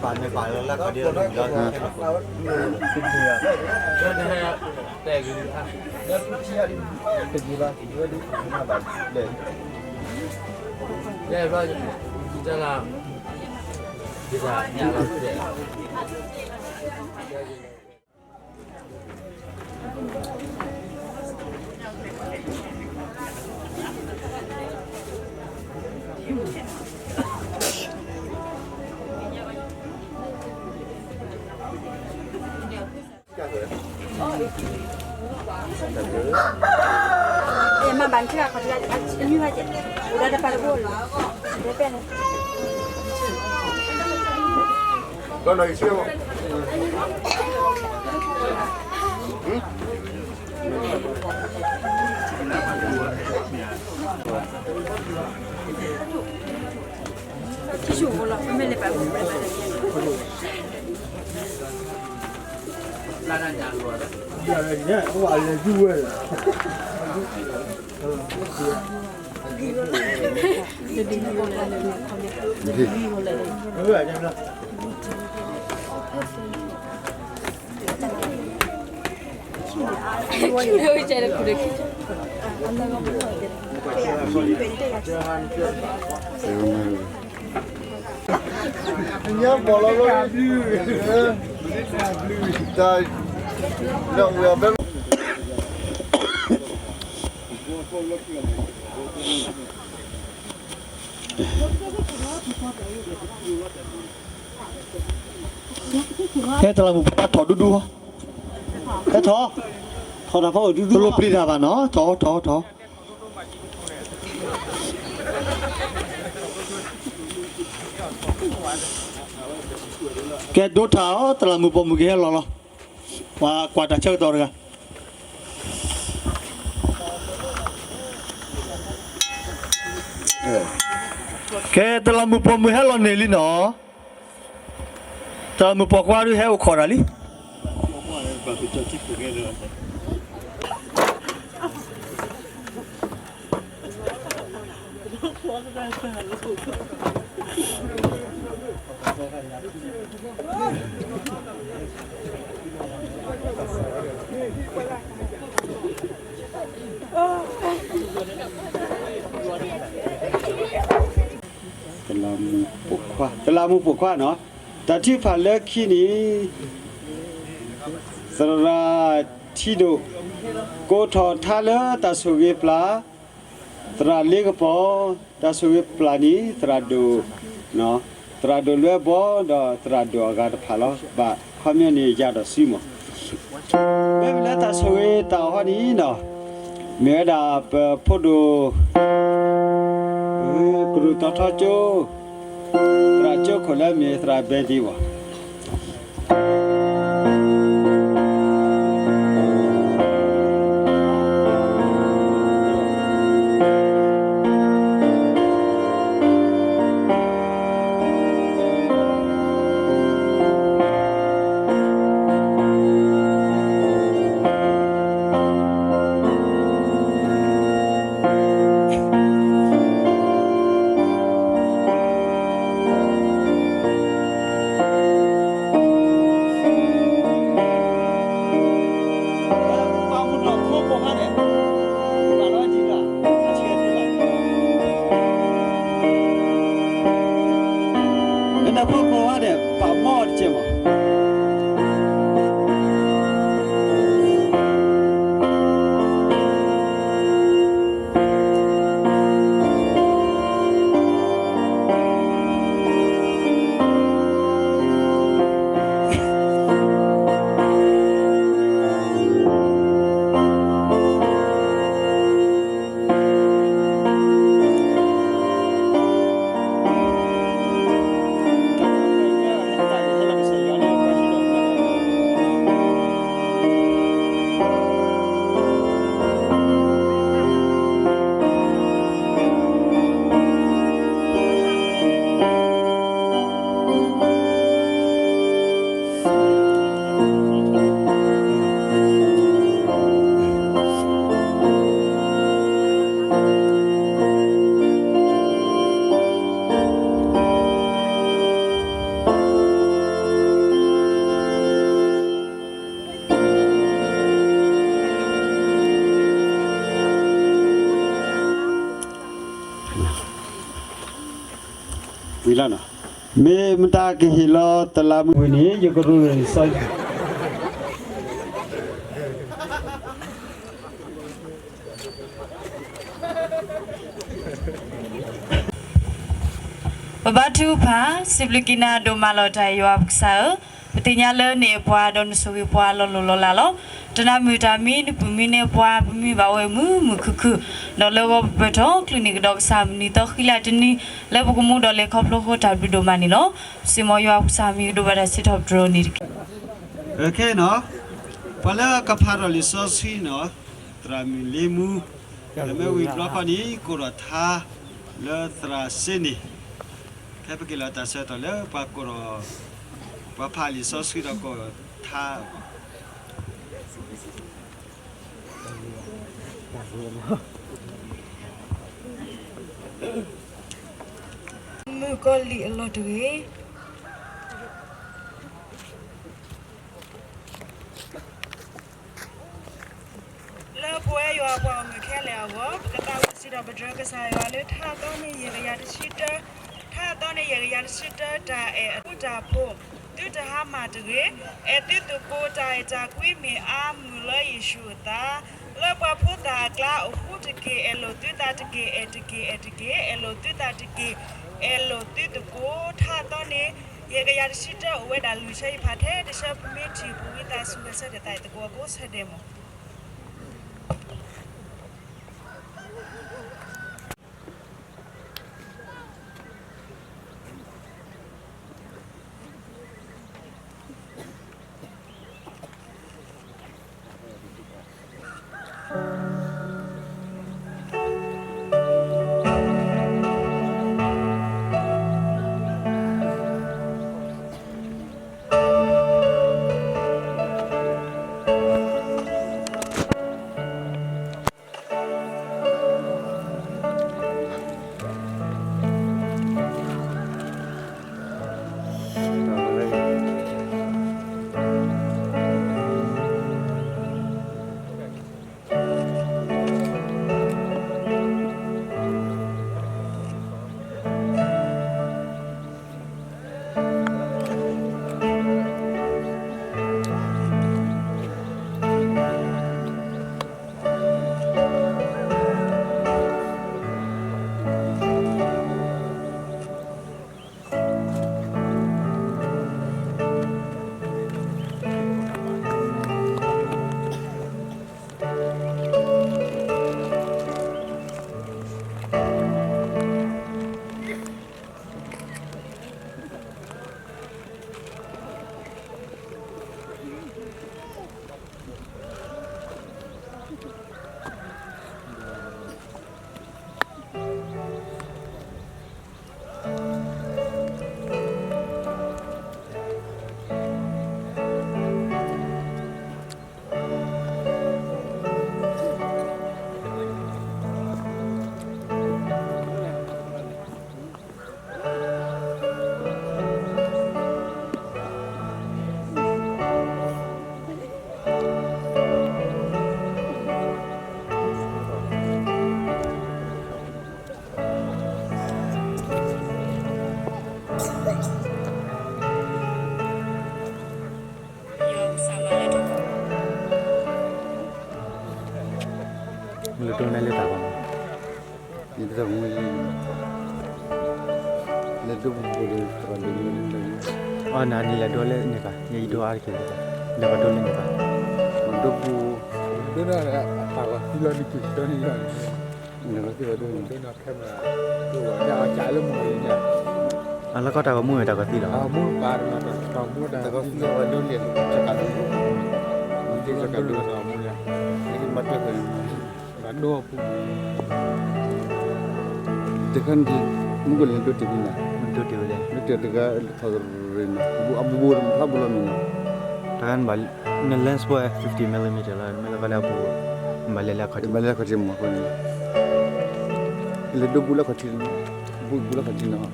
ပာ်န့ၣ်ပာ်လၢလၢခီဒ်လီၤ ဟဲတလးမူးပှၢ်ထီၣ်ဒူဒူ, ဟဲထီၣ်, ထီၣ်တၢ်ဖီအိၣ်ဒူဒူ, တလိၣ်ပျံၤတၢ်ဘၣ်နီၤ, ထီၣ် ထီၣ် ထီၣ်. ကဲဒိထၣ်အီၤ တလးမူးပိာ်မုၣ်ကဟဲလီၤလီၤ, ပှၤကွၢ်တၢ်ဆၢကတီၢ်တဂၤ. ကဲတလးမူးပိာ်မုၣ်ဟဲလီၤန့ၢ်လံနီၤ, တလးမူးပိာ်ခွါဒုးဟဲအိၣ်ခိးတၢ်လံ. တလးမူးပိာ်ခွါ, တလးမူးပိာ်ခွါနီၤ, တၢ်ထုကဖၣ်လၢခံန့ၣ် သရၣ်ထံဒိၣ် ကိးထီၣ်ထါလၢတၢ်ဆိၣ်ဂ့ၤပျၢ်, သရၣ်လ့ကပီၤ, တၢ်ဆိၣ်ဂ့ၤပျၢ်န့ၣ် သရၣ်ဒိၣ်, သရၣ်ဒိၣ်လွဲဘီ ဒီးသရၣ်ဒိၣ်အဂၤတဖၣ်လီၤ. ဘၣ်ခီပညီန့ၣ် ယၤဒီးစုမီၢ်, မ့မ့ၢ်လၢတၢ်ဆိၣ်ဂ့ၤတၢ်အီၣ်ဟီန့ၣ်နီၤ, မ့ၢ်ဝဲဒၣ်ပဖိဒိၣ် ကရူၢ်တီၤထီကၠိ, သရၣ်ကၠိခိၣ်လၢမ့ၢ်သရၣ်ဘဲဒံဝီၤ. မ့ၢ်မတၤကဟ့ၣ်လီၤတလးမူဝံၤန့ၣ် ယကရူၢ်ရၢၢ်လံာ်စီဆှံ ပဘါထုကဖၣ်, စံးဘျုးက့ၤနၤဒိၣ်မးလီၤတၢ်အဲၣ်ယွၤပကစၢ်ဧၢ, ပသ့ၣ်ညါလၢနအဲၣ်ပှၤဒီးနဆိၣ်ဂ့ၤပှၤလီၤလိၢ်လီၤလးလီၤ. တနၤမုၢ်တၢ်မံ နပုၢ်မံနဲပှၤ ပမံဘၣ်ဝဲမုာ်မုာ်ခုၣ်ခုၣ်, ဒီးလၢဂီၤပပၢၢ်ထီၣ် ချုးန့ၣ်ကဒီးကစၢ်မုၢ်နံၤသီဃံလၤတနံၤ လၢပကမူဒီးလဲၤခီဖျိဃီတၢ်ဘျုးဒိၣ်မးန့ၣ်လီၤ. စ့ၢ်ကီးယွၤပကစၢ်မံၤကဒိးဘၣ်တၢ်စံးထီၣ်ပတြၢၤန့ၣ်တက့ၢ်. ပှၤလၢကဖးထီၣ်လံာ်စီဆှံန့ၣ် သရၣ်မုၣ်လ့မူ, လၢမ့ၢ်ဝံၤဘျီခီန့ၣ် ကိးထီၣ်ထါလၢသရၣ်စ့န့ၣ်, ခဲပက့ၤလီၤတၢ်ဆၢကတီၢ်လၢပှၤကိးထီၣ်, ပှၤဖးလံာ်စီဆှံဒီးကိးထါအဂီၢ် မုၣ်ကီၤလံၢ်အလီၢ်တဂ့ၤ. လၢပဝဲယွၤအပှၤဂီၢ်မုၢ်ခဲလၢာ်အဂီၢ် ပကသးဝံၣ်စံးထီၣ်ပတြၢၤကစၢ်ယွၤလၢ ထါအသီန့ၣ်ယဲၢ်ကယၤတဆံတၢ, ထါအသီန့ၣ်ယဲၢ်ကယၤတဆံတၢ တၢ်အဲၣ်အဃူတၢ်ဖိး, သုတဟါမၢ်တဂ့ၤ, အဲၣ်သုသကိးတၢ်အဲၣ်တၢ်ကွံမ့ၢ်အါမုၢ်လၢယ့ၣ်ၡူးအသး, လၢပှၤဖိသၣ်အကျါ အိၣ်ဃူတက့ၢ် အဲၣ်လိာ်သုသးတက့ၢ် အဲၣ်တက့ၢ် အဲၣ်တက့ၢ် အဲၣ်လိာ်သုသးတက့ၢ် အဲၣ်လိာ်သုသကိး, ထါအသီန့ၣ် ယဲၢ်ကယၤတဆံတၢ အိၣ်ဝဲဒၣ်လွံၢ်ဆၢယဖးထဲတဆၢ ပမ့ၢ်ထံၣ်ပဝံသးစူၤဂဲၤဆၢထၢၣ်သးအံၤသကိးအကိးဆၢဒဲးမး. လၢတၢ်မူ ယတၢ်မူ လဲၤဒိးပူၤပူၤဒီး သရၣ်ဒိၣ်မူ အီၤ နၤနလဲၤဒိးလၢန့ၣ်ဘၣ်, ယအံၤဒိးအါတက့ၢ်လၢဘၣ်, လဲၤပှၤဒိးလၢန့ၣ်ဘၣ်, ပှၤဒိးပူၤ ဒိးဒီးအတၢ်ဂီၤသံလီၤနံၤက့ၤဆှၢန့ၣ်လီၤ, နဂီၤသံပှၤဒိးန့ၣ် ဒိးနီၢ်ခဲမး ဒိးဝဲဒၣ်အကါလၢမုၢ်နၤ အလီၢ်ကီၢ်တၢ်ဂီၤမူမ့ၢ်တၢ်ဂီၤသံလီၤ, တၢ်ဂီၤမူပာ်တနီၤ တၢ်ဂီၤမူတၢ်ဂီၤသံလီၤ ပှၤဒိးန့ၣ် တၢ်ဂီၤမူ မၤတွဲၣ်ဖဲ တခါန့ၣ် မုၢ်ကီၤလံၢ်ဒိးတ့ၢ်မံၤနၤ, ဒိးတ့ၢ်ဝဲလဲၣ်, ဒိးတ့ၢ်တဂၤ ထီၣ်ရ့ၣ်မး အဘူးဘူးထီၣ်ဘူးလီၤမံၤနၤ, တခါန့ၣ်ဘၣ် န lens ဘၣ် fifty millimeter လီၤ, မ့ၢ်လၢကီၢ်လၢအဘူး ဘၣ်လဲၤလၢအခီၣ်ထံး, ဘၣ်လဲၤလၢအခီၣ်ထံးမးအဃိန့ၣ်, လဲၤဒိးဘူးလၢအခီၣ်ထံး, ဘူးဘူးလၢအခီၣ်ထံးနီၤ,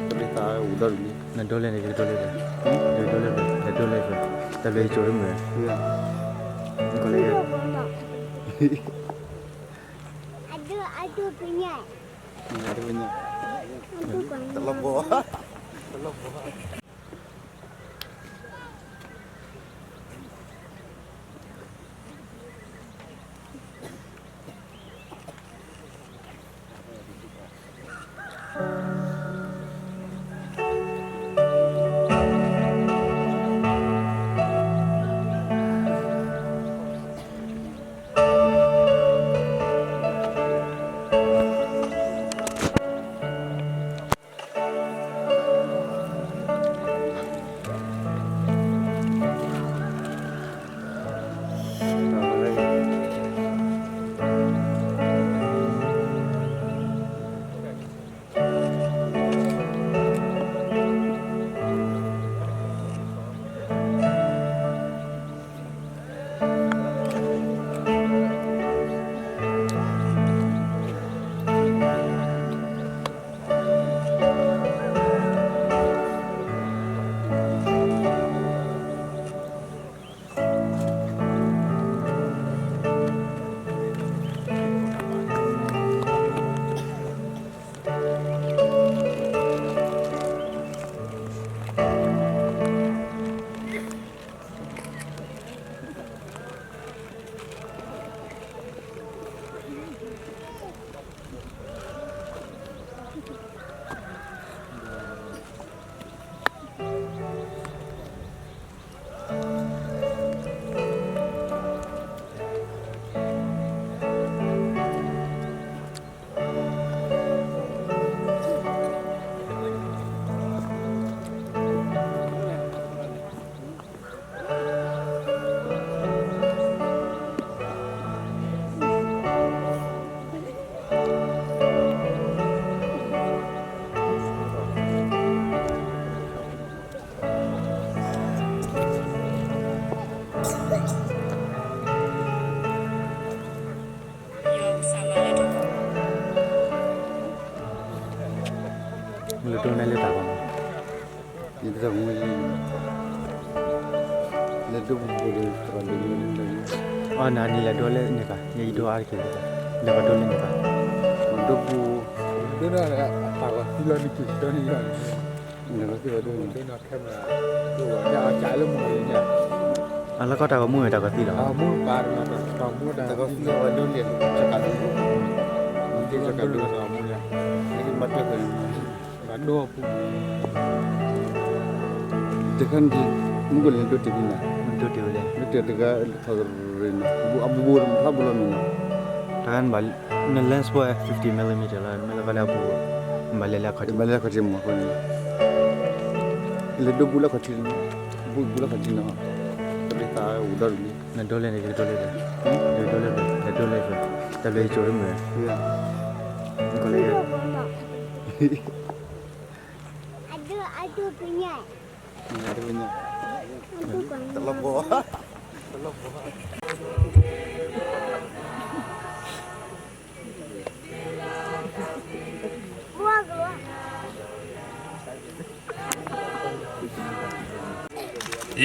တၢ်ဘျုးသးအိၣ်ဒီး နဒိးလဲၣ်န့ၣ် ယကဒိးလဲၣ်, ယကဒိးလဲၣ်, နဒိးလဲၣ်, တၢ်ဘျုးယကၠိမ့ၢ်, ကီၢ်လၢ အဒိပညါ, တလီၤဘီ လၢတိၢ်န့ၣ်လၢတၢ်ဂီၤမး, ယတၢ်မူလၢ လၢဒိပူၤပူၤဒီးတရၣ်ဒိၣ်န့ၣ်, အီ နၤနံၤလဲၤဒိလၢန့ၣ်ဘၣ်, ယအံၤဒိအါတက့ၢ်လၢ, လဲၤကဒိလၢန့ၣ်ဘၣ်, ဒိပူၤ, ဒိၣ်ဒိၣ်အတၢ်ဂီၤသံလီၤနံၤက့ၤဆှၢန့ၣ်ယီၤန့ၣ်, နကသံဘၣ်ဒိန့ၣ် အလီၢ်ကီၢ်တၢ်ဂီၤမူန့ၣ် တၢ်ဂီၤသံလီၤ, တခါန့ၣ် မူကလ့ၤဒိတ့ၢ်ဖံနၤ, ဒိတ့ၢ်ကဒိနီၤမူန့ၣ်, ဒိတ့ၢ်ဝဲလဲၣ်, ဒိတ့ၢ်တဂၤထီၣ်ကရ့ၣ်နီၤ, အဘူးဘူးထီဘိလီၤမ့ၢ်နီၤ, တခါန့ၣ်ဘၣ်, န lens ဖိ fifty millimeter လီၤ, မ့ၢ်လၢကဒၣ်အဘူး, ဘၣ်လဲၤလၢအခီၣ်ထံး, ဘၣ်လဲၤလၢအခီၣ်ထံးမ့ၢ်အဃိန့ၣ် လဲၤဒိဘူးလၢခီၣ်ထံး, ဘူးဘူးလၢခီၣ်ထံးနီၤ, တၢ်ဘျုးသးအိၣ်ဒီဒူၣ်လံ, နဒိလဲၣ်န့ၣ် ယကဒိလဲၣ်, ယကဒိလဲၣ်, နဒိလဲၣ်, တၢ်ဘျုးယကၠိမ့ၢ်, ကလၢ,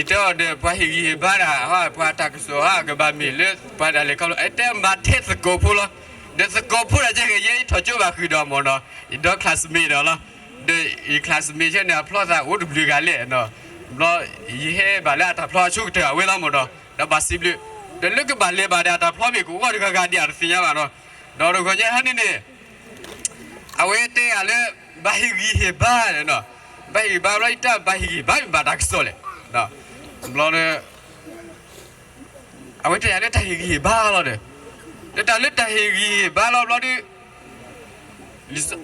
ယတဲအီၤဒီး ပှၤဟ့ၣ်ဂံၢ်ဟ့ၣ်ဘါတၢ် ပှၤတၢ်ကစီၣ်ဧါ ကဘၣ်မ့ၢ်လၢ ပှၤဒၣ်လဲာ်ခီဖျိ အတဲမၤထဲသကိးဖိလီၤ. ဒီးသကိးဖိဒီးကဲက့ၤ ယဲယထီၣ်ကၠိဘၣ်ဃုာ်ဒီးမ့ၢ်နီၤ, ယဒီ classmate ဒီးလီၤ. ဒီးယ classmate ဆဲန့ၣ် အဖျီသးအိၣ်တဘျုးဂၤလဲၣ်နီၤ. ဘျီ ယဟဲဘၣ်လၢအတၢ်ဖျီအဆိကတၢၢ်အဝဲလီၤမ့ၢ်နီၤ, ဒီးဘၣ်စံးဘျုး, ဒီးလၢကဘၣ်လဲၤဘၣ်ဒီးအတၢ်ဖျီမ့ၢ်ကအိၣ်တဂၤဂၤဒံး အတသ့ၣ်ညါဘၣ်နီၤ. ဒီးတဂီၤညါဟဲန့ၣ်န့ၣ် အဝဲတဲယၤလၢ ဘၣ်ဟ့ၣ်ဂံၢ်ဟ့ၣ်ဘါန့ၣ်နီၤ, ဘၣ်ဟ့ၣ်ဂံၢ်ဘါဘျီ ယတဲဘၣ်ဟ့ၣ်ဂံၢ်ဟ့ၣ်ဘါမ့ၢ်ဘၣ်တၢ်ကစီၣ်လဲၣ်. ဘျီဒီး အဝဲတဲယၤလၢတၢ်ဟ့ၣ်ဂံၢ်ဟ့ၣ်ဘါလီၤဒီး, လၢတၢ်လၢတၢ်ဟ့ၣ်ဂံၢ်ဟ့ၣ်ဘါလီၤဘျီဒီး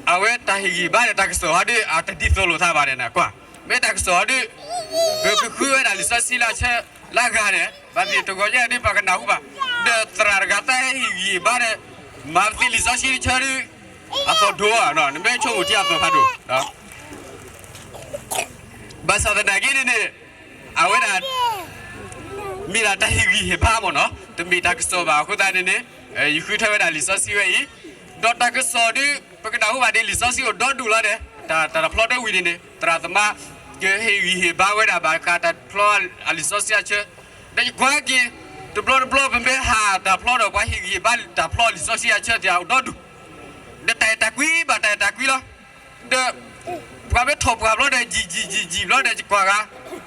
အဝဲတၢ်ဟ့ၣ်ဂံၢ်ဟ့ၣ်ဘါန့ၣ် တၢ်ကစီၣ်ဟီဒီး အတဒ်သိးလိာ်သးဘၣ်န့ၣ်နကွၢ်, မ့ၢ်တၢ်ကစီၣ်ဟီဒီး ကဃုဝဲဒၣ်လံာ်စီဆှံလၢအဆၢလၢအဂၤန့ၣ်, ဘၣ်သ့ၣ်တဂီၤညါဒီး ပှၤကနၢ်ဟူဘၣ်, ဒီးသရၣ်တဂၤသးဟ့ၣ်ဂံၢ်ဟ့ၣ်ဘါဒီး မၤသ့လံာ်စီဆှံတဆၢဒီး အသီၣ်ဒိၣ်ဧါ, နမ့ၢ်ဆိကမိၣ်ထံအသီၣ်ဖးဒိၣ် ဘၣ်ဆၣ်သနာ်က့န့ၣ်န့ၣ် အဝဲဒၣ် မ့ၢ်ဒၣ်တၢ်ဟ့ၣ်ဂံၢ်ဟ့ၣ်ဘါမ့ၢ်နီၤ, တမ့ၢ်တၢ်ကစီၣ်ဘၣ်အဃိသတးန့ၣ်န့ၣ်, ယဃုထၢဝဲဒၣ်လံာ်စီဆှံဝဲအံၤ, ဒီးတၢ်ကစီၣ်ဒီး ပကနၢ်ဟူဘၣ်ဒ်လံာ်စီဆှံအိၣ်ဒီဒူၣ်လီၤဒီး တၢ်တၢ်ဖျီတဝံၤန့ၣ်န့ၣ် သရၣ်သမါ ကဟ့ၣ်ဂံၢ်ဟ့ၣ်ဘါဝဲဒၣ်ဘၣ်ဃးတၢ်ဖျီအလံာ်စီဆှံအဆၢ, ဒီးယကွၢ်က့ၤ တဘျီတဘျီပမ့ၢ်ဟးတၢ်ဖျီဒီး ပှၤဟ့ၣ်ဂံၢ်ဟ့ၣ်ဘါတၢ်ဖျီလံာ်စီဆှံအဆၢသ့ၣ်အိၣ်ဒီဒူၣ်, ဒီးတၢ်အဲၣ်တၢ်ကွံဘၣ်တၢ်အဲၣ်တၢ်ကွံလီၤ. ဒီး ပှၤမ့ၢ်ထိၣ်ပှၢ်ဘျီဒီး ယံာ်ယံာ်ယံာ်ယံာ်ဘျီဒီး ယကွၢ်ဂၤ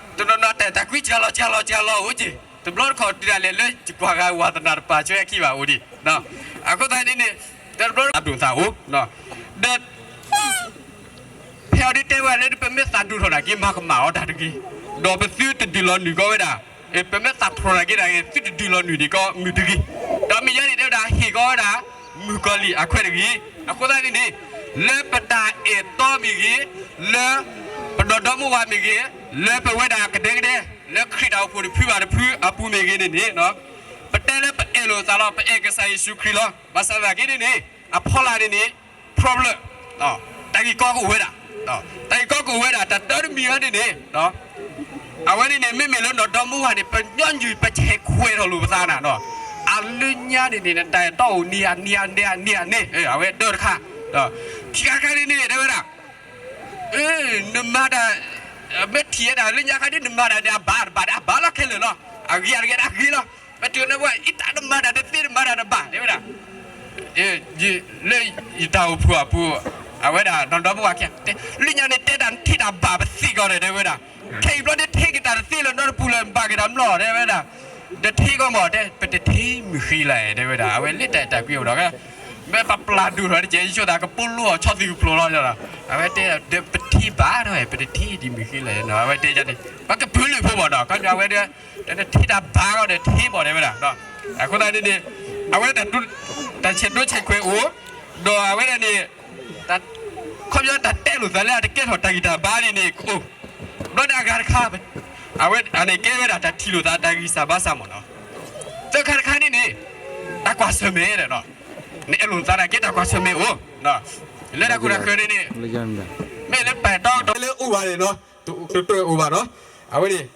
တနီၤနီၤတၢ်အဲၣ်တၢ်ကွံစှၤလီၤစှၤလီၤစှၤလီၤအိၣ်က့ၤ, တဘျီတခီၣ်တုၤဒၣ်လဲာ်လၢယကွၢ်ဂၤဝါသနာတပာ်ဆၢခံဘၣ်အိၣ်ဒံး, အဃိသတးန့ၣ်န့ၣ် တဘျီအဒိၣ်သၣ်အိၣ်, ဒီး ဖဲအံၤဒ်တဲဝဲလၢ ပမ့ၢ်သးဒိၣ်ထီၣ်တၢ်က့ၤ မၤကမၣ်အီၤတၢ်တဂ့ၤ, ဒီးပသုတဒုးလီၤနုာ်ကီးဝဲဒၣ်, ပမ့ၢ်သးထီၣ်တၢ်က့ၤတၢ်ဂ့ၤ သုတဒုးလီၤနုာ်ဒံးကီးမုၢ်တဂ့ၤ, ဒီးမ့ၢ်ယါန့ၣ်တဲဝဲဒၣ် ဟ့ၣ်ကီးဝဲဒၣ် မုၣ်ကီၤလံၢ်အခွဲးတဂ့ၤ, အဃိသတးန့ၣ်န့ၣ် လၢပတၢ်အဲၣ်တီမ့ၢ်ဂ့ၤ, လၢ ပဒီဒီမုၢ်ဝါမ့ၢ်ဂ့ၤ, လၢပဝဲဒၣ်ကဒဲကဒဲ လၢခရံာ်တၢ်အိၣ်ဖှိၣ်တဖုဘၣ်တဖုအပူၤမ့ၢ်ဂ့ၤန့ၣ်န့ၣ် ပတဲလၢပအဲၣ်လိာ်သးလီၤ, ပအဲၣ်ကစၢ်ယ့ၣ်ၡူးခရံာ်လီၤ. ဘၣ်ဆၣ်သနာ်က့န့ၣ်န့ၣ် အဖီလာ်န့ၣ်န့ၣ် problem တၢ်ဂ့ၢ်ကီကအိၣ်ဝဲဒၣ်, တၢ်ဂ့ၢ်ကီကအိၣ်ဝဲဒၣ် တၢ်တၢတမံၤအံၤန့ၣ်န့ၣ် အဝဲန့ၣ်န့ၣ် မ့မ့ၢ်လၢနီၢ်ဒီမုၢ်ဝါန့ၣ် ပညီနုၢ်ပဆဲးခွဲးထီၣ်လိာ်ပသးနၤ, အလၢညါန့ၣ်န့ၣ် နတၢ်အဲၣ်တီအိၣ်န့ၢ်အန့ၢ်အန့ၢ်အန့ၢ်အန့ၢ်, အဝဲတၢတခါ, ခံခါတခါန့ၣ်န့ၣ် တဲဝဲဒၣ် နမၤတၢ် မ့ၢ်ထံၣ်ဝဲဒၣ်လၢညါခါဒ်နမၤတၢ်န့ၣ် အဘၣ်တဘၣ်ဒီး အဘၣ်လီၤခဲလၢာ်လီၤ, အဂ့ၤတဂ့ၤဒီးအဂ့ၤလီၤ, ပတုၤန့ၣ်ဝဲ အံၤတၢ်တမၤတၢ်တသ့တမၤတၢ်တဘၣ် တဲဝဲဒၣ်, လၢယတၢ်အိၣ်ဖှိၣ်အပူၤ, အဝဲဒၣ်နီၢ်ဒီမုၢ်ဝါခံ, လၢညါန့ၣ်တဲတၢ်ထံၣ်တၢ်ဘၣ်ပသ့ၣ်ကီးဒီး တဲဝဲဒၣ်, ခဲအံၤဘျီန့ၣ်ထံၣ်က့ၤတၢ်တသ့လၢၤနီတပူၤလၢၤ ဘၣ်က့ၤတၢ်မျီၢ် တဲဝဲဒၣ်, တထံၣ်ကီးမး တဲ ပတထံၣ်မုၢ်ဃ့လဲၣ် တဲဝဲဒၣ်, အဝဲလၢတၢ်အဲၣ်တၢ်ကွံအိၣ်ဒီး မ့ၢ်ပပျၢ်ဒိၣ်ထီၣ်တကဲ ယဆိသးကပိာ်လိအီၤဆီသံကဖျိးလီၤ, အဝဲတဲ ပထံၣ်ဘၣ်ဒီး ပတထံၣ်ဒံးမုၢ်ဃ့လဲၣ်နီၤ, အဝဲတဲန့ၣ် ပကပုာ်လုးဖိမးဒီး ခီပညီအဝဲဒီး တထံၣ်တၢ်ဘၣ်ကီးဒီးထံၣ်မး တဲဝဲဒၣ်, အဃိသတးန့ၣ်န့ၣ် အဝဲ တၢ်ဆဲးဒိဆဲးခွဲးအိၣ်, ဒီးအဝဲဒၣ်န့ၣ် ခီပညီတၢ်တဲလိာ်သးလၢအတကဲထီၣ်တၢ်ဂံၢ်တၢ်ဘါန့ၣ်န့ၣ် ကအိၣ်, ဘျီန့ၣ်အဂၤတခါ အဝဲန့ၣ်ကဲဝဲဒၣ်တၢ်ထံၣ်လိာ်သးတၢ်ဂံၢ်စၢ်ဘါစၢ်မးနီၤ, သၢခါတခါန့ၣ်န့ၣ် တၢ်ကွၢ်ဆၢၣ်မဲာ်ဒီး နအဲၣ်လိာ်သးတၢ်ကဲတၢ်ကွၢ်ဆၢၣ်မဲာ်အိၣ်, လၢတၢ်ခိၣ်တၢ်ဃၢၤန့ၣ်န့ၣ် မ့ၢ်လၢပာ်တီတီလၢအိၣ်ဘၣ်န့ၣ်နီၤ, တတအိၣ်ဘၣ်နီၤ, အဝဲန့ၣ်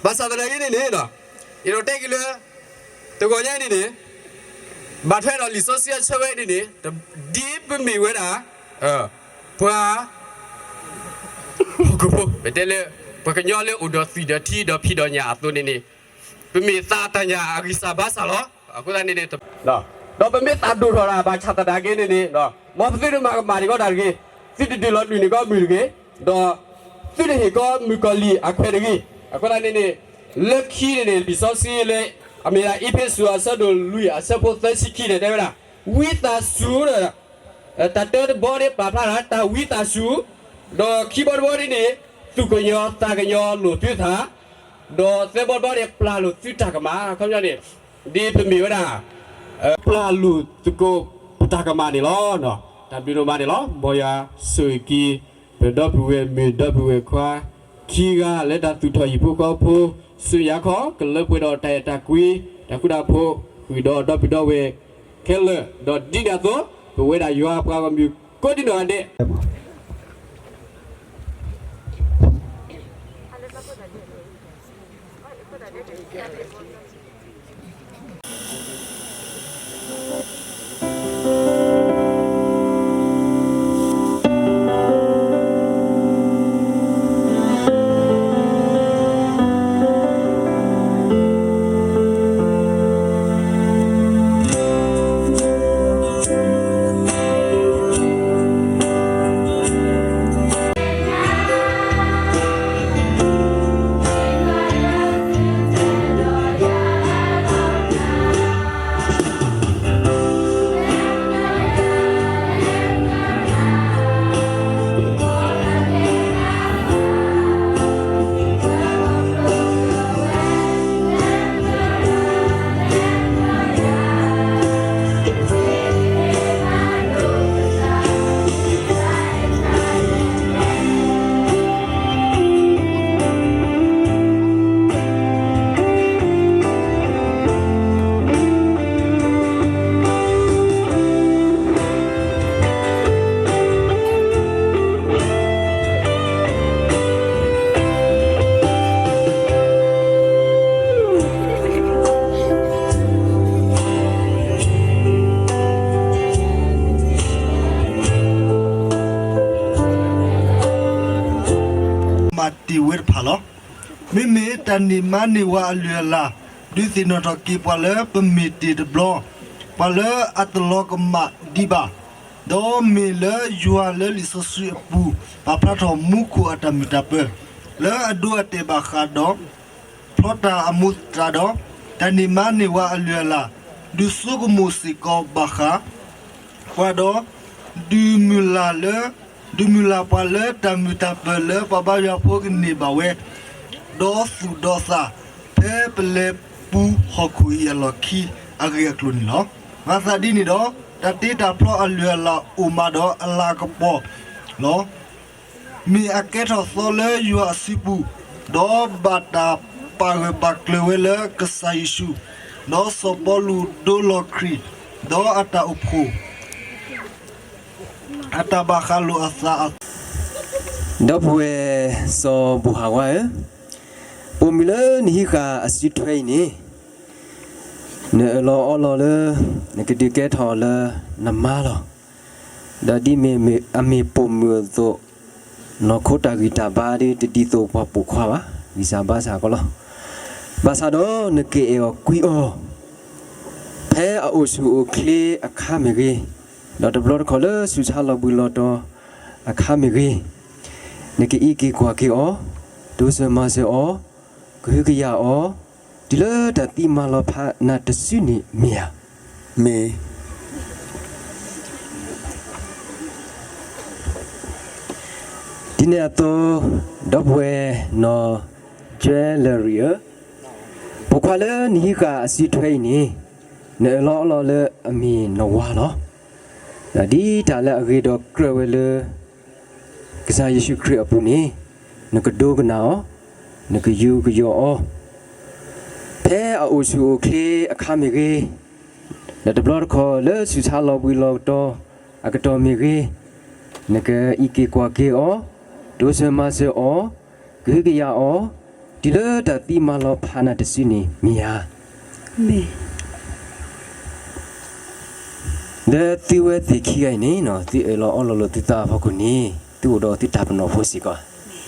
ဘၣ်ဆၣ်သနာ်က့န့ၣ်န့ၣ် ယအဲၣ်ဒိးတဲက့ၤလၢ တဂီၤညါန့ၣ်န့ၣ် ဘၣ်ထွဲဒီးလံာ်စီဆှံအဆၢဝဲန့ၣ်န့ၣ် ဒ်ပမ့ၢ်ဝဲဒၣ် ပှၤ ဟီၣ်ခိၣ်ဖိ ပတဲလၢ ပှၤကညီလၢအိၣ်ဒီးသွံၣ်ဒီးထံဒီးဖံဒီးညၣ်အသိးန့ၣ်န့ၣ် ပမ့ၢ်သးတၢ်ညၣ်အဂံၢ်စၢ်ဘါစၢ်လီၤ. အဃိသတးန့ၣ်န့ၣ် ဒီးပမ့ၢ်သးဒိၣ်ထီၣ်တၢ်ဘၣ်ဆၣ်သနာ်က့န့ၣ်န့ၣ် မ်ပသုတမၤကမၣ်န့ၢ်ကီးတၢ်တဂ့ၤ, သုတဒုးလီၤနုာ်န့ၢ်ကီးမုၢ်တဂ့ၤ, ဒီးသုတဟ့ၣ်ကီးမုၣ်ကီၤလံၢ်အခွဲးတဂ့ၤ. အဃိသတးန့ၣ်န့ၣ် လၢခံန့ၣ်န့ၣ် လံာ်စီဆှံလၢ အမ့ၢ်ဒၣ်အ့းဖ့းစူးအဆၢဒိၣ်လွံၢ်အဆၢဖိသၢဆံခံန့ၣ် တဲဝဲဒၣ်, ဝံသးစူၤဒီး တၢ်တၢတဘီန့ၣ် ပာ်ဖျါဒၣ်တၢ်ဝံသးစူၤ, ဒီးခံဘီတဘီန့ၣ်န့ၣ် သူၣ်ကညီၤသးကညီၤလိာ်သုသး, ဒီးသၢဘီတဘီန့ၣ် ပျၢ်လိာ်သုတၢ်ကမၣ်. ခီပညီန့ၣ် ဒ်ပမ့ၢ်ဝဲဒၣ် ပျၢ်လိာ်သကိးပတၢ်ကမၣ်န့ၣ်လီၤ. တၢ်ဘျုးဒိၣ်မးန့ၣ်လီၤ. မ်ယွၤဆိၣ်ဂ့ၤက့ၤ ပဒီပုၢ်ဝဲၢ်မုၣ်ဒီပုၢ်ဝဲၢ်ခွါ ခံဂၤလၢတၢ်သူၣ်ထီၣ်ဟံၣ်ဖိဃီဖိ ဆူညါခီ ကလၢပှဲၤဒီးတၢ်အဲၣ်တၢ်ကွံ တၢ်ဃူတၢ်ဖိး ဃုာ်ဒီးဒီပုၢ်ဒီဝဲၢ်ခဲလၢာ်, ဒီးဒ်န့ၣ်အသိး ပဝဲဒၣ်ယွၤပှၤဂီၢ်မုၢ်ကိးဒံနီၢ်ဂၤဒဲး မၤတ့ၢ်ဝဲတဖၣ်လီၤ. မ့မ့ၢ်တၢ်န့ၢ်မါန့ၢ်ဝၤအလုၢ်အလၢ် ဒုးသ့ၣ်နီၣ်ထီၣ်က့ၤပှၤလၢပမ့ၢ်တ့ၢ်တဘျီ, ပှၤလၢအတလီၤကမၣ်ဒံးဘၣ်. ဒီးမ့ၢ်လၢယွၤလၢလံာ်စီဆှံအပူၤ ပာ်ဖျါထီၣ်မူခိၣ်အတၢ်မုာ်တၢ်ပၢၤ လၢအဒိအတဲာ်ဘၣ်ဃးဒီး ဖျီတၢ်အမူးသတးဒီး တၢ်န့ၢ်မါန့ၢ်ဝၤအလုၢ်အလၢ် ဒုးဆိကမိၣ်စ့ၢ်ကီးဘၣ်ဃး ပှၤဒီး ဒုးမုၢ်လၢ်လၢ ဒုးမုၢ်လၢ်ပှၤလၢတၢ်မုာ်တၢ်ပၢၤလၢပှၤဘါယွၤဖိကန့ၢ်ဘၣ်ဝဲ ဒီးသူၣ်ဒီးသး ဖဲပလဲၤပူဟီၣ်ခိၣ်အံၤအလီၢ်ခံအဂ့ၢ်အကျိၤန့ၣ်လီၤ. မၤသးဒ်န့ၣ်ဒီး တၢ်တ့တၢ်ဖျီအလုၢ်အလၢ်အိၣ်မးဒီးအလၤကပီၤလီၤ. မ့ၢ်အကဲထီၣ်သီလၢယွၤအစုပူၤ, ဒီးဘၣ်တၢ်ပာ်ဂၢၢ်ပာ်ကျၢၤဝဲလၢကစၢ်ယ့ၣ်ၡူး, ဒီးစီၤပီလူးဒိလီၤခရံာ်, ဒီးအတၢ်အိၣ်ဖှိၣ် အတၢ်ဘၣ်ဃးလိာ်အသးအသီ, ဒီပုၢ်ဝဲၢ်စီၤဘိၣ်ဟးဝါဧၢ, ပိာ်မုၣ်လၢနဟံးဃာ်အစုထွဲအံၤန့ၣ် နအၢၣ်လီၤအီလီၤလၢ နကဒုးကဲထီၣ်လၢနမါလီၤ. ဒီးဒ်မ့ၢ်အမ့ၢ်ပိာ်မုၣ်အသိး, နီၢ်ခိတၢ်ဂံၢ်တၢ်ဘါဒ်တဒ်သိးပှၤပိာ်ခွါဘၣ်, ဂံၢ်စၢ်ဘါစၢ်ကီးလီၤ. ဘၣ်ဆၣ်ဒီးနကအဲၣ်အီၤကွံအီၤ, ဖဲအအိၣ်ဆူၣ်အိၣ်ချ့အခါမ့ၢ်ဂ့ၤ, ဒီးတဘျီတခီၣ်လၢဆူးဆါလီၤဘှံးလီၤတီၤအခါမ့ၢ်ဂ့ၤ, နကအံးက့ၤကွၢ်က့ၤအီၤ, တိစၢၤမၤစၢၤအီၤ, ကဟုကယာ်အီၤ, တုၤလၢတၢ်သံမၤလီၤဖးနၤတစုန့ၣ်မ့ၢ်ဧါ. မ့ၢ် ဒ်န့ၣ်အသိး, ဒီပုၢ်ဝဲၢ်နီၢ်ကၠဲလရံၣ်ဧၢ, ပိာ်ခွါလၢနဟံးဃာ်အစုထွဲအံၤန့ၣ်, နအၢၣ်လီၤအီလီၤလၢအမ့ၢ်နဝၤလီၤ. ဒီးဒ်တၢ်လၢအဂ့ၤဒီးကြၢးဝဲလၢ ကစၢ်ယ့ၣ်ၡူးခရံာ်အပူၤန့ၣ်, နကဒိကနၣ်အီၤ, နကယူးကယီၤအီၤ, ဖဲအအိၣ်ဆူၣ်အိၣ်ချ့အခါမ့ၢ်ဂ့ၤ, ဒီးတဘျီတခီၣ်လၢဆူးဆါလီၤဘှံးလီၤတီၤအကတီၢ်မ့ၢ်ဂ့ၤ, နကအံးက့ၤကွၢ်က့ၤအီၤ, တိစၢၤမၤစၢၤအီၤ, ကဟုကယာ်အီၤ, တုၤလၢတၢ်သံမၤလီၤဖးနၤတစုန့ၣ်မ့ၢ်ဧါ. လၢသုဝဲသ့ၣ်ခံဂၤအံၤန့ၣ်, သုအၢၣ်လီၤအီလီၤလိာ်သုသးအဖီခိၣ်န့ၣ်, သုအိၣ်ဒီးသုတၢ်ပနီၣ်ဖိစ့ၢ်ကီး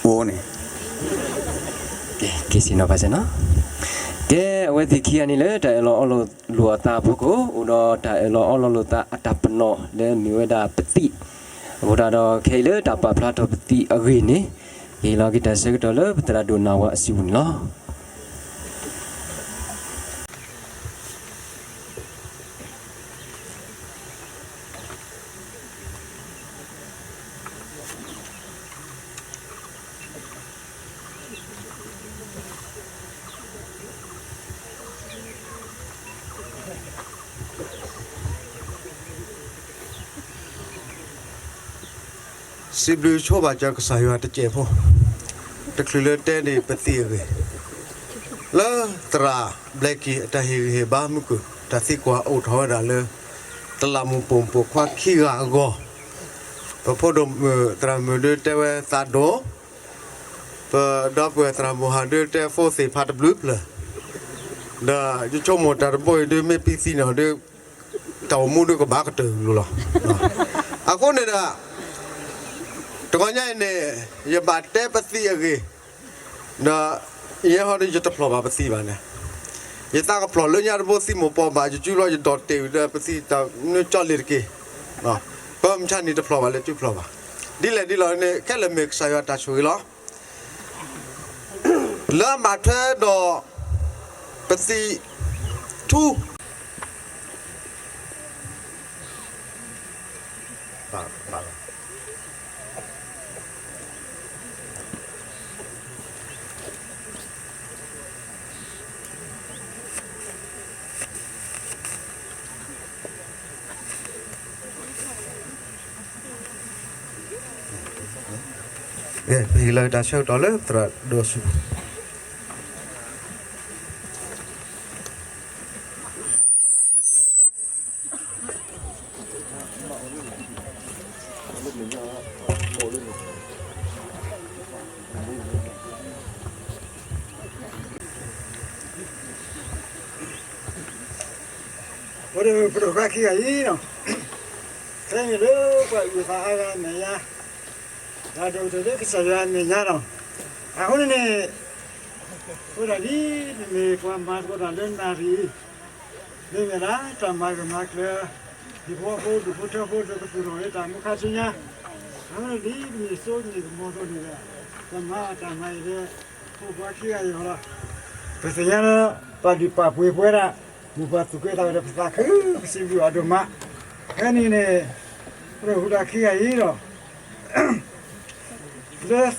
အိၣ်န့ၣ်, ကဲ, ကဲ, ကဲ, အဝဲသ့ၣ်ခံဂၤန့ၣ်လၢတၢ်အၢၣ်လီၤအီလီၤလိာ်အသးအဖီခိၣ်, အိၣ်ဒီးတၢ်အၢၣ်လီၤအီလီၤလိာ်သးအတၢ်ပနီၣ်လၢမ့ၢ်ဝဲဒၣ်ပသံၣ်, အဃိသတးဒီးခဲအံၤလၢတၢ်ပာ်ဖျါထီၣ်ပသံၣ်အဂ့ၢ်န့ၣ်, ယဟ့ၣ်လီၤက့ၤတၢ်ဆၢကတီၢ်လၢပသရၣ်ဒိၣ်နၢ်ဝါအစုပူၤန့ၣ်လီၤ. စံးဘျုးဆိဘၣ်ကၢကစၢ်ယွၤတစဲးဖိ, တချုးလၢတဲန့ၣ်ပသံၣ်အဂ့ၢ်, လၢသရၣ်ဘျဲၣ်ကံၣ်အတၢ်ဟ့ၣ်ဂံၢ်ဟ့ၣ်ဘါမုၢ်ကွံာ် တၢ်သံကွၢ်အိၣ်ထီၣ်ဝဲဒၣ်လၢ တလးမူးပိာ်မုၣ်ပိာ်ခွါခံဂၤအဂီၢ်, ပဖိဒိၣ်မုၣ်သရၣ်မုၣ်ဒုးတဲဝဲသးဒိၣ်, ပဒီပုၢ်ဝဲၢ်သရၣ်မုၣ်ဟးဒုးတဲဖိသ့ၣ်ဖးတဘျုးဖျၢၣ်, ဒီးယဆိကမိၣ်တၢ်တဘိအံၤဒုးမ့ၢ်ပံသံန့ၣ်ဒီး တၢ်အိၣ်မူဒုးကဘၣ်ကတၢၢ်လီၤ. အဃိန့ၣ်ဒီး တဂီၤညါအံၤန့ၣ် ယဘၣ်တဲပသံၣ်အဂ့ၢ်, ဒီး ယဲဟီဒုးယတဖျိးဘၣ်ပသံၣ်ဘၣ်န့ၣ်, ယသးကဖျိးလၢညါတဘိသံၣ်မိၢ်ပှၢ်ဘၣ် ယစုလီၤယဒိးတ့ၢ်ဝံၤဒီးပသံၣ်တၢ်နၢကၠီလ့ၤတက့ၢ်, ပမုၢ်ဆါန့ၣ်တဖျိးဘၣ်လၢစုဖျိးဘၣ်, ဒ်လဲၣ်ဒ်လဲၣ်န့ၣ် ခဲလၢာ်မ့ၢ်ကစၢ်ယွၤတၢ်ဆိၣ်ဂ့ၤလီၤ. လၢအဘၣ်ထွဲဒီး ပသံၣ်ထူ ပဟ့ၣ်လီၤတၢ်ဆၢကတီၢ်လၢသရၣ်ဒိၣ်ဆူ ပဒိၣ်ပဒိၣ်ခွါခံဂၤအံၤနီၤ, ခဲအံၤလၢပှၤအုၣ်သးအါဂၤအမဲာ်ညါ, တၢ်ဒိၣ်ကတၢၢ်လၢကစၢ်ယွၤအမဲာ်ညါနီၤ, အဃိန့ၣ်န့ၣ်, အဃိဒၣ်ဒ်ပမ့ၢ်ပှၤမၤသကိးတၢ်လၢနၣ်ရံၣ်, မ့မ့ၢ်ဒၣ်တၢ်မၤဂၢၢ်မၤကျၢၤ, ဒံဖိဖိ ဒံဖိထၢဖိ ဒီးကသူၣ်ထီၣ်ဝဲတၢ်မူခါဆူညါ, အဝဲဒ်ပမ့ၢ်စိကမံၤကမီၤအသိးန့ၣ်ဒီး ပမၤအတၢ်မၤအံၤလၢ ဖိပှၤခံဂၤအံၤလီၤ. ပသ့ၣ်ညါလၢ ပာ်လုၢ်ပာ်ပှ့ၤပဝဲဒၣ် မိၢ်ပၢ်သူၣ်က့သးဝဲဒီး ပသးခု ပစံးဘျုးအီၤဒိၣ်မး. ဖဲန့ၣ်န့ၣ် ပအိၣ်ဃုာ်ဒီးခံဂၤအံၤဒီး လၢ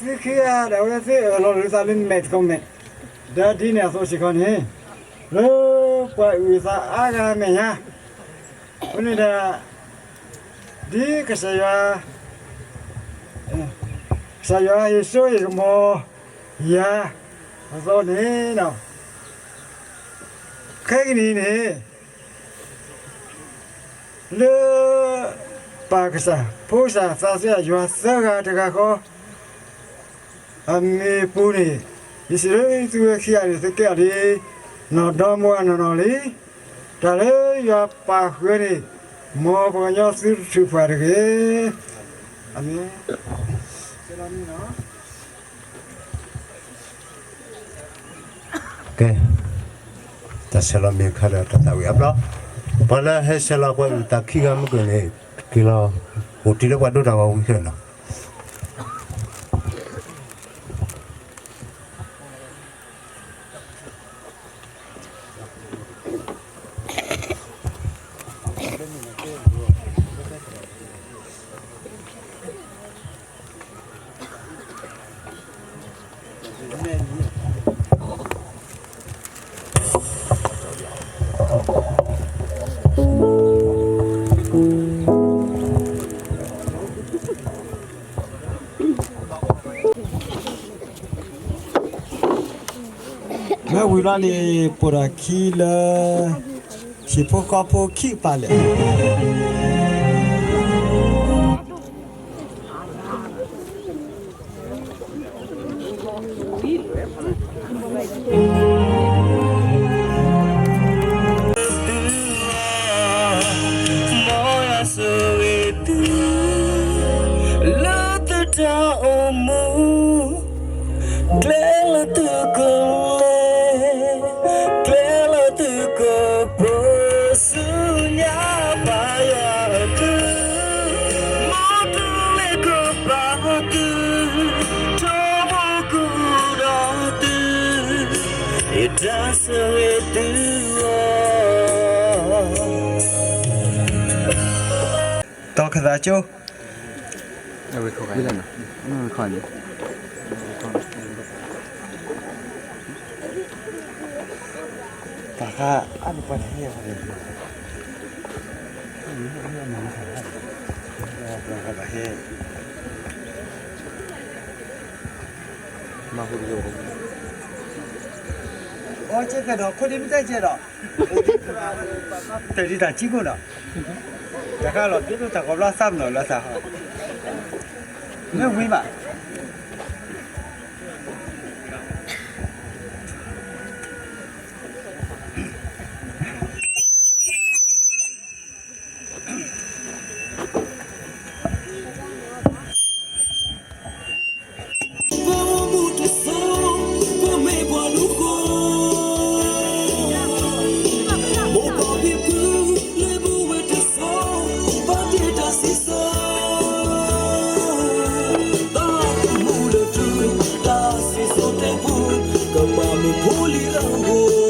သုခံဂၤဒၣ်ဝဲသ့ၣ်အၢၣ်လီၤလိာ်သးလၢမဲာ်တကိးမဲာ်, ဒီးဒ်န့ၣ်အသိးစ့ၢ်ကီးန့ၣ် လၢပှၤအုၣ်အသးအါဂၤအမဲာ်ညါ, အဃိန့ၣ်ဒီး ဒ်ကစၢ်ယွၤ ကစၢ်ယွၤဟ့ၣ်စိဟ့ၣ်ကမီၤယၤအသိးန့ၣ် ခဲကနံၣ်အံၤန့ၣ် လၢ ပၢ်ကစၢ် ဖိကစၢ် သးစၢ်ယွၤသၢဂၤတဂၤဃီ အမံၤပူၤန့ၣ် ယစံးလၢသုဝဲခံဂၤန့ၣ် သုကဲအီၤလံ, နီၢ်ဒီမါဝၤနီၢ်နီၢ်လံ, တၢ်လၢယွၤပာ်ဃုာ်န့ၣ် မ်ပှၤကညီသုတထုးဖှၣ်တဂ့ၤ. အၤမ့ၣ်. ကဲ, တၢ်ဆဲးလီၤမ့ၢ်ခါဒီးတၢ်သးဝံၣ်အါဘျီ, ပှၤလၢဟဲဆဲးလီၤပှၤအုၣ်သးခံဂၤမုၢ်ကၢၢ်န့ၣ် က့ၤလီၤ, အိၣ်တ့ၢ်လၢပှၤဒိတၢ်ဂီၤဝံၤခဲလၢာ်လီၤ. မ့ၢ်ဝံၤလီၤန့ၣ် ပိာ်တၢ်ခံလၢ ဟံၣ်ဖိဃီဖိခံကပၤလဲၣ်. မ်ယွၤဆိၣ်ဂ့ၤသု လၢသုတၢ်အိၣ်မူ, ကျဲလၢသုကလဲၤ, ကျဲလၢသုကပူၤ, ဆူညါပၢ်ယွၤအကလုၢ်, မ်တုၤလၢကပာ်သု, ထီဘိကအိၣ်ဒီးသု, ယတၢ်ဆိၣ်ဂ့ၤသုလီၤ. တီၢ်ခသးကၠိ, တၢ်ဃါအါန့ၢ်ပှၤန့ၣ် ဟဲ, အီကဲကဒီး ခိၣ်ဒ့မ့ၢ်တဲကဲဒီး တၢ်ဒံးတၢ်စံကိၣ်ဒီး တၢ်ဃါလီၤ ဒ်သိးတၢ်ကီဘျီသးပနီၣ်လၢသးဟီ မ့ၢ်ဝံၤဘၣ်. ပမူတစိၤ ပမ့ၢ်ပှၤလူၤဃိ မိၢ်ပၢ်ဖံဖု လၢပဝဲတစိၤ ဘၣ်တ့ၢ်တၢ်စံၣ်စိၤ ဘၣ်မူလၢထူ တၢ်စံၣ်စိၤတဲပူၤ ကဘၣ်မ့ၢ်ဖိလံၤအဂီၢ်